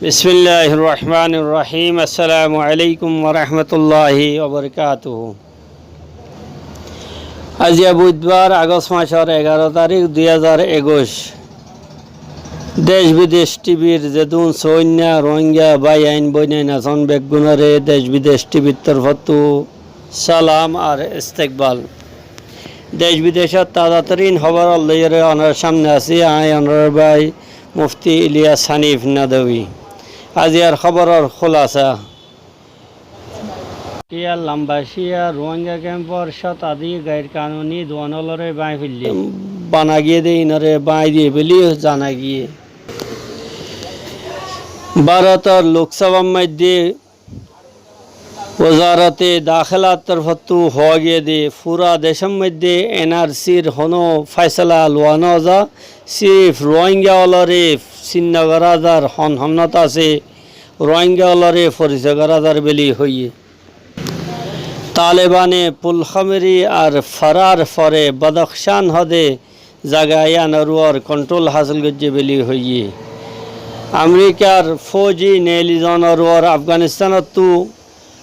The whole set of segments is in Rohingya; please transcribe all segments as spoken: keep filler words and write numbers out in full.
Bismilláhir rohmánir rohím. Assalamu aléikum warahmatulláhi wabarakátuhu. Aijja buidbar, Agost macór egaro tarik, dui házar ekuic. Dec bidec tibir zedún sóinna Rohingya báiyain bóinain asón beggúnoré dec bidec tibir torfóttu salam ar istekbal. Dec bidecór tazatorín hóbor loiyóre onorar sámne así aññí onorar bái Mufti Iliyas Hanif Nadwi. Aijjar hóboror húlasa. Kiyar Lambacía Rohingya kempor cótadi gair kanuni duan ólore báñgi félaiyé. Bana giyé dé, inore báñgi diyé buli zana giyé. Bárotor Loksobár moidde Wozarate Dakélar torfóttu hoó giyé dé, fura decór moidde N R C r honó faisala luwa no za, sirif Rohingya ólore sinno gorá zar, hon honnót asé, Rohingya ólore foriso gorá zar buli hoiyé. Talebane Pulkhameri ar Farar fore Badakhshan hodé zaga yíanor uore konthról hásil goijjé buli hoiyé. Amerikar fóuji neelizonor uore Afganistanottu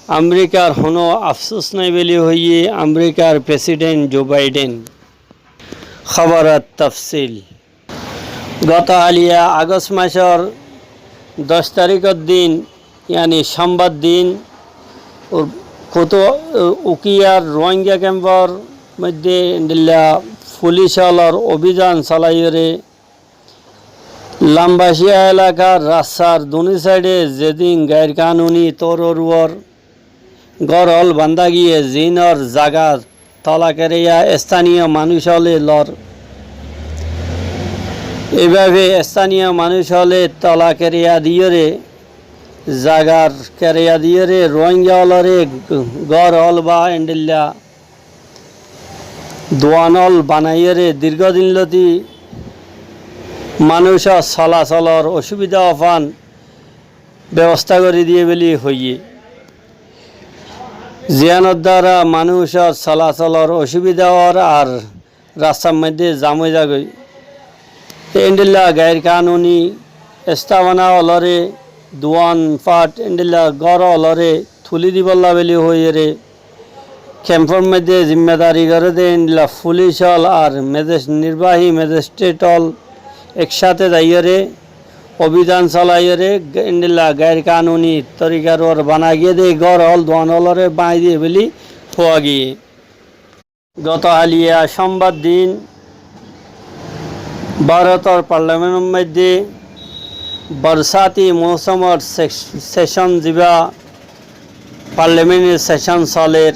Amerikar honó afsús nái buli hoiyé Amerikar President Joe Biden. Hóboror tafsil. Goto háliya Agost macór doc tarikor din, yáni cómbar din, u-, kutu-, Ukiyar Rohingya kempor moidde endilla fulic ólor obizan solaiyóre Lambacía elakar rastar duni saide zedún gair kanuni toror uore gór ól bandá giyé, zínor zaga tola kereya estaniyo manúic óle lor. Eibábe estaniyo manúic óle tola kereya diyóre, zagar kereya diyóre Rohingya ólore gór ól ba endilla duan ól banaiyóre dirgódin lóti manúicor solasolor osubida ófan bebosta gorí diyé buli hoiyé. Ziyánor duara manúicor solasolor osubida ór ar rastar moidde zam ói zagói. Endilla gair kanuni estafana ólore duan fat endilla gór ólore tuli dibolla buli hoiyóre kempor moidde zimmadari goré dé endilla fulic ól ar mejis-, nirbahi mejistret ól ek sáte zaiyóre obizan solaiyóre endilla gair kanuni torikar uore bana giyé dé gór ól duan ólore báñgi diyé buli hoó giyé. Goto háliya cómbar din Bárotor parlamentor moidde borsati mousumor ses-, session ziba parlamentor session soler,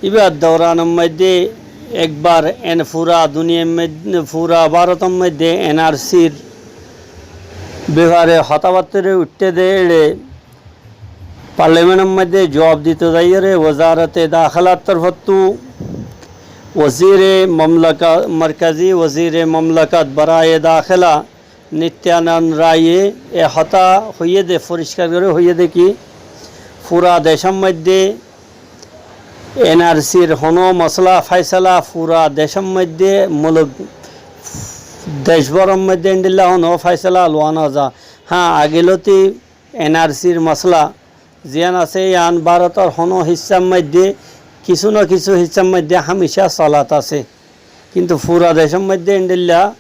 íbar douranor moidde ekbar en fura duniyair moid-, fura Bárotor moidde N R C r befare hotábattáre uiththé dé éçe parlamentor moidde juab dito zaiyóre Wozarate Dakélar torfóttu wozire mamlaka-, markazi wozire mamlakat baraye dakela Nityanand Raye e hotá hoiyé dé, foriskar gorí hoiyé dé ki, fura decór moidde N R C r honó mosala faisala fura decór moidde muluk dec bóror moidde endilla honó faisala luwa no za. Há, age lóti N R C r mosala ziyán asé, yían Bárotor honó hissár moidde, kissú no kissú hissár moidde hámicá solat asé. Kintu fura decór moidde endilla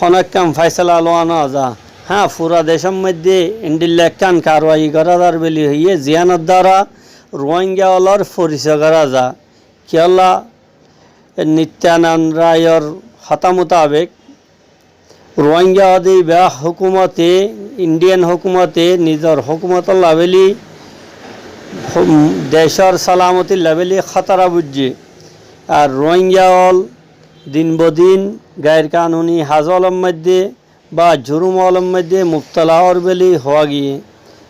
honó ekkán faisala luwa no za. Há, fura decór moidde endilla ekkán karwai gorá zar buli hoiyé, ziyánor duara Rohingya ólor foriso gorá za. Kiyólla, Nityanand Rayor hotá mutabek, Rohingya óde íba hókumote, Indian hókumote nizor hókumotolla buli, hum, decór salamotilla buli hótara buijjé. Ar Rohingya ól din bodin gair kanuni haz ólor moidde ba jurum ólor moidde mubtala ór buli hoó giyé.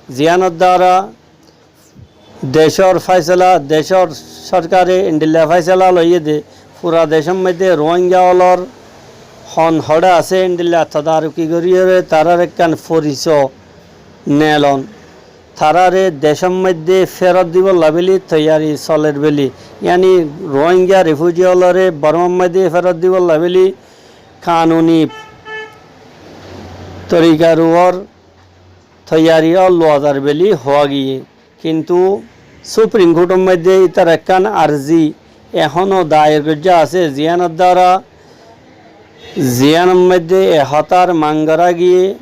Ziyánor duara decór faisala, decór sorkare endilla faisala loiyé dé, fura decór moidde Rohingya ólor hon hoçé asé endilla tadaruki goríyore tarár ekkán foriso nelon. Taráre decór moidde ferot dibolla buli toiyari soler buli, yáni Rohingya refuji ólore Bormar moidde ferot dibolla buli kanuni torikar uore toiyari ó luwa zar buli hoó giyé. Kintu Supreme Court or moiddé ítarar ekkán arzi ehóno dayer goijjá asé, ziyánor duara, ziyánor moiddé e hotár mang gorá giyé,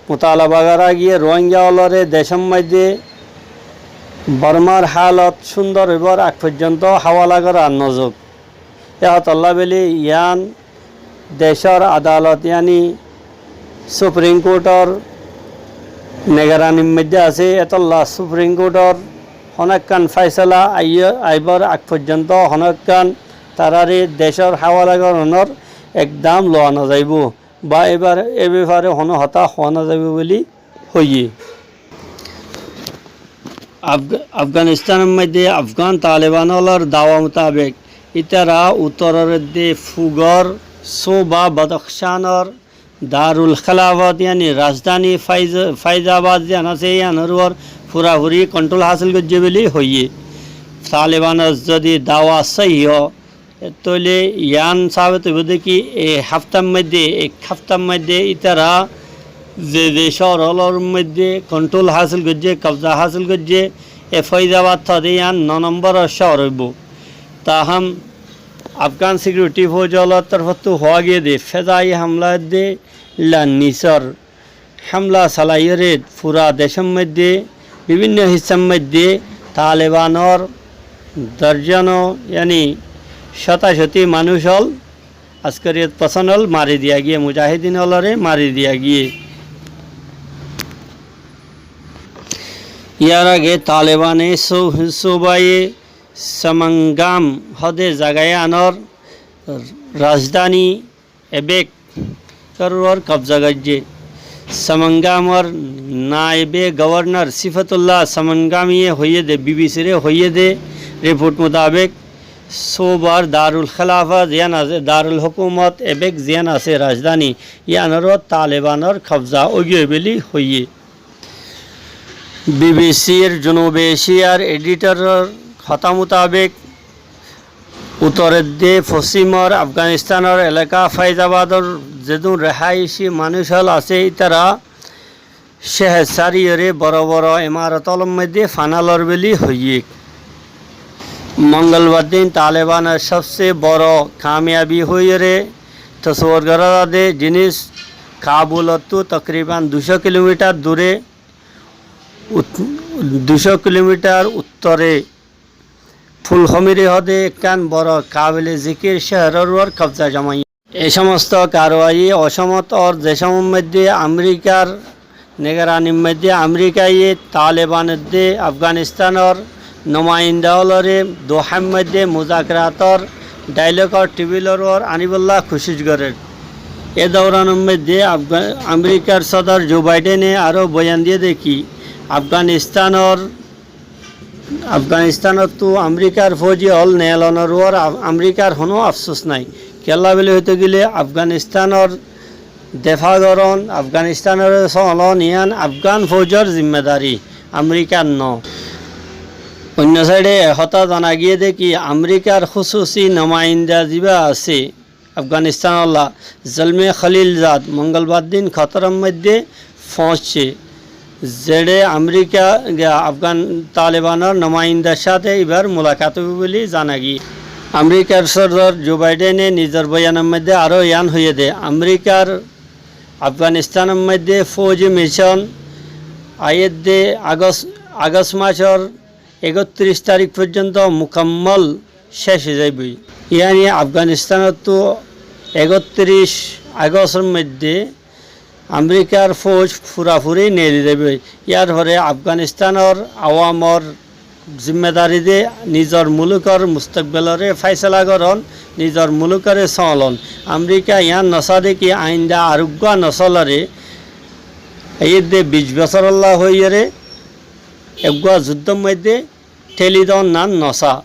mutalaba gorá giyé, Rohingya ólore decór moiddé Bormar hálot cúndor óibar ag foijjonto háwala gorá nozouk. E hotálla buli yián decór adalot, yáni Supreme Court or nigeranir moiddé asé, etolla Supreme Court or honó ekkán fáisala aiyé-, aibar ag foijjonto honó ekkán taráre decór háwala gorónor ekdam luwa nozaibóu ba ebar e befare honó hotá hoó nozaibóu buli hoiyé. Afga-, Afganistánor moiddé Afgán Taleban ólor dawa mutabek, ítara uttoror edde fugor suba Badakhshanor Darul Khelafat, yáni rajdháni Faiz-, Faizabad ziyán asé, yíanor uore furafuri kontrol hásil goijjé buli hoiyé. Talebanor zodi dawa sóiyi ó, tóile yián sabit óibo de ki, e haftar moiddé, ek haftar moiddé ítara ze ze cóor ólor moiddé kontrol hásil goijjé, kobza hásil goijjé, e Faizabad hoó de yián no nombor or cóor óibo. Tahám Afgán sikiuriti fouj ólor torfóttu hoó giyé de fezai hamla edde la nisor hámla salaiyóre fura decór moiddé bibinno hissár moiddé Talebanor dorzon, yáni cótacóti manúic ól, askariyot poson ól mari diya giyé, mujahidin ólore mari diya giyé. Yar age Talebane su-, subaye Samangam hóde zaga yíanor rajdháni Ebek or uore kobza goijjé. Samangamor naibe govornor Sifatullah Samangamiye hoiyé de, B B C re hoiyé de riport mutabek, subar Darul Khilafa ziyán asé, Darul Hukumot Ebek ziyán asé, rajdháni, yíanor uore Talebanor kobza óigiyoi buli hoiyé. B B C r Junub Eciyar editoror hotá mutabek, uttor edde foccímor Afganistánor elaka Faizabador zedún rehaici manúic ól asé, ítara céher sáriyóre boro boro imarot ólor moiddé fana lor buli hoiyé. Mongolbar din Talebanor sobse boro kamiyabi hoiyóre tosowor gorá za de, zinis Kabulottu tokriban duicó kilomitar dure, ut-, duicó kilomitar uttore Fulhomiri hóde ekkán boro kabile zikir céheror uore kobza jomaiyé. E somosto karwai osomot or decór moiddé Amerikar nigeranir moiddé Amerikaye Taleban edde Afganistánor numayinda ólore Dohar moiddé muzakerator dailokor tibilor uore anibolla kucíc gorér. E douranor moiddé Afga-, Amerikar sodor Joe Bidene aró boyan diyé de ki, Afganistánor Afganistánottu Amerikar fouji ól neelonor uore Af-, Amerikar honó afsus nái. Kiyólla buli hoitó gile Afganistánor defa goron, Afganistánore sómolon yián Afgan foujor zimmadari, Amerikar no. Oinno saide e hotá zana giyé de ki Amerikar hususi numayinda ziba asé, Afganistán olla Zalmay Khalilzad Mongolbar din Kotoror moiddé foóñsce, zeçé Amerika, Afgan Talebanor numayindar sáte ibar mulakat óibo buli zana giyé. Amerikar sodor Joe Bidene nizor boyanor moiddé aró yián hoiyé de, Amerikar Afganistánor moiddé fouji micon aiyédde Agos-, Agos macor ekottiríc tarík foijjonto mukammol céc ói zaiboi. Yáni Afganistánottu ekottiríc Agostor moiddé Amerikar fouj furafuri neeli zaiboi. Yar fore Afganistánor awamor zimmadari de nizor mulukor mustakbalore fáisala goron, nizor mulukore sómolon. Amerika yián nosá de ki ainda aruggúa nosolore, aiyédde bic bosórolla hoiyóre, eggúa zuddór moiddé théli don nan nosá.